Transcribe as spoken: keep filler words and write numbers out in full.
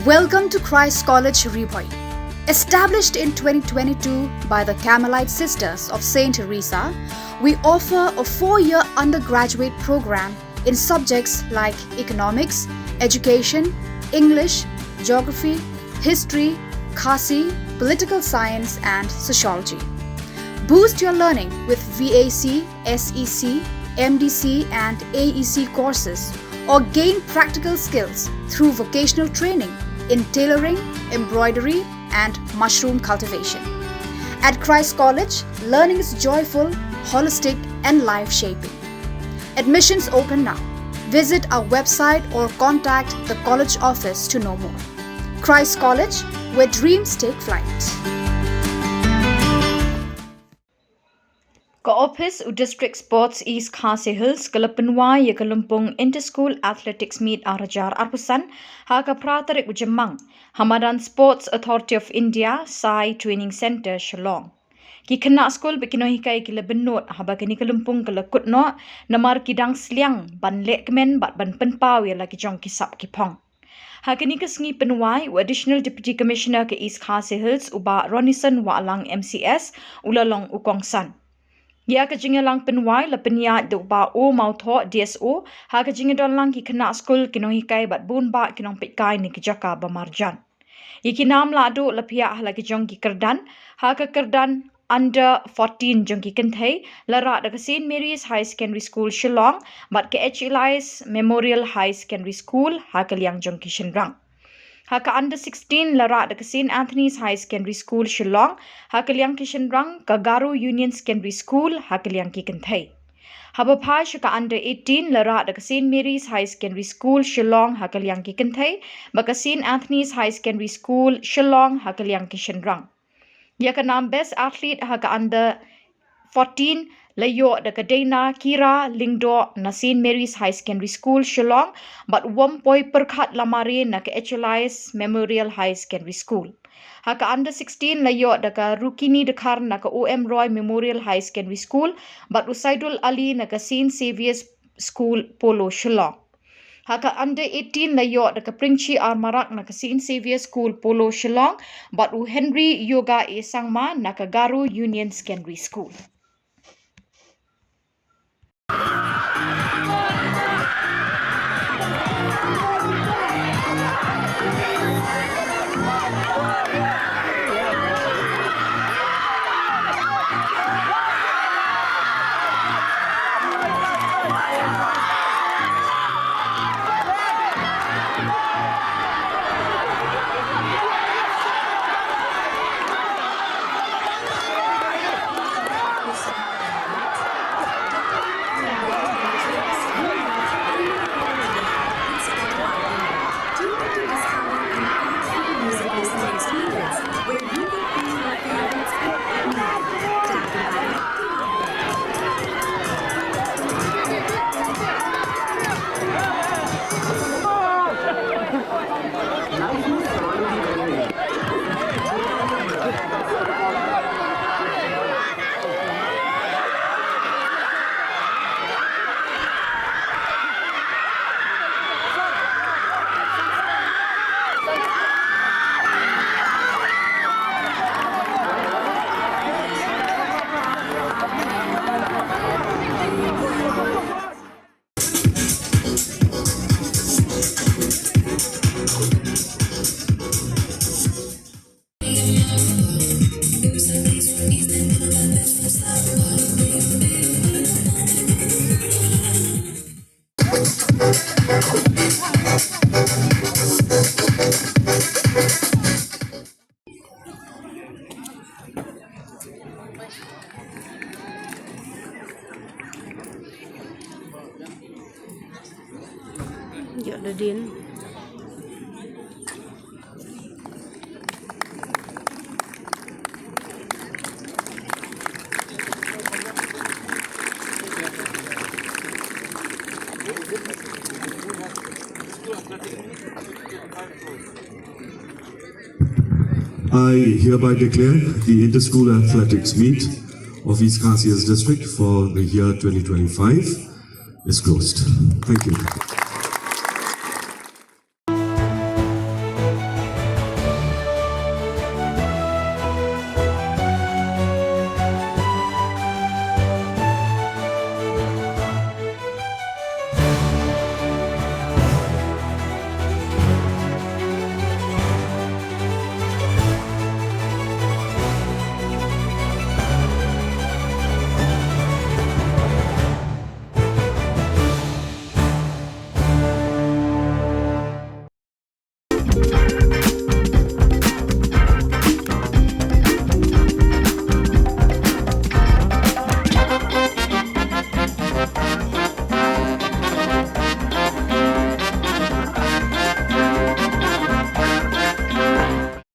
Welcome to Christ College Ri Bhoi. Established in twenty twenty-two by the Carmelite Sisters of Saint Teresa, we offer a four-year undergraduate program in subjects like economics, education, English, geography, history, Khasi, political science, and sociology. Boost your learning with V A C, S E C, M D C, and A E C courses, or gain practical skills through vocational training in tailoring, embroidery, and mushroom cultivation. At Christ College, learning is joyful, holistic, and life shaping. Admissions open now. Visit our website or contact the college office to know more. Christ College, where dreams take flight. Ka ophis u District Sports East Khasi Hills ka la pynwai ïa ka lympung Inter-School Athletics Meet ar hajar arphew san ha ka phra tarik u Jymmang ha madan Sports Authority of India, Sai Training Centre, Shillong. Ki khynnah skul bad ki nonghikai ki la bynnud haba kane ka lympung ka la kut noh namar ki dang sliang ban lehkmen bad ban pynpaw ïa la ki jong ki sap ki phong. Ha kane ka sngi pynwai, u Additional Deputy Commissioner ka East Khasi Hills, u Bah Ronnieson Wahlang M C S, u la long u kongsan. Ïa ka jingïalang pynwai la pynïaid da u Bah O Mawthoh D S O, ha ka jingïadon lang ki khynnah skul, ki nonghikai bad bun bah ki nongpeitkai na ki jaka ba marjan. Ïa ki nam lahduh la phiah ha la ki jong ki kyrdan, ha ka kyrdan under fourteen jong ki kynthei, la rah da ka Saint Mary's High Secondary School Shillong, bad ka H. Elias Memorial High Secondary School, ha ka liang jong ki shynrang. Ha ka under sixteen la rah da ka Saint Anthony's High Secondary School Shillong, ha ka liang ki shynrang, ka Garo Union Secondary School, ha ka liang ki kynthei. Haba phai sha ka under eighteen la rah da ka Saint Mary's High Secondary School Shillong, ha ka liang ki kynthei, bad ka Saint Anthony's High Secondary School Shillong, ha ka liang ki shynrang. Ïa ka nam Best Athlete ha ka under fourteen la ïoh da ka Deina Kira Lyngdoh na Saint Mary's High Secondary School Shillong, bad Wompoi Pyrkhat Lamare na ka H. Elias Memorial High Secondary School. Ha ka under sixteen la ïoh da ka Rukini Dkhar na ka O M Roy Memorial High Secondary School, bad u Saidul Ali na ka Saint Xavier's School Polo Shillong. Ha ka under eighteen la ïoh da ka Pringchi R Marak na ka Saint Xavier School Polo Shillong, bad u Henry Yoga A Sangma na ka Garo Union Secondary School. Ïa da din. I hereby declare the Inter-School Athletics Meet of East Khasi Hills District for the year twenty twenty-five is closed. Thank you.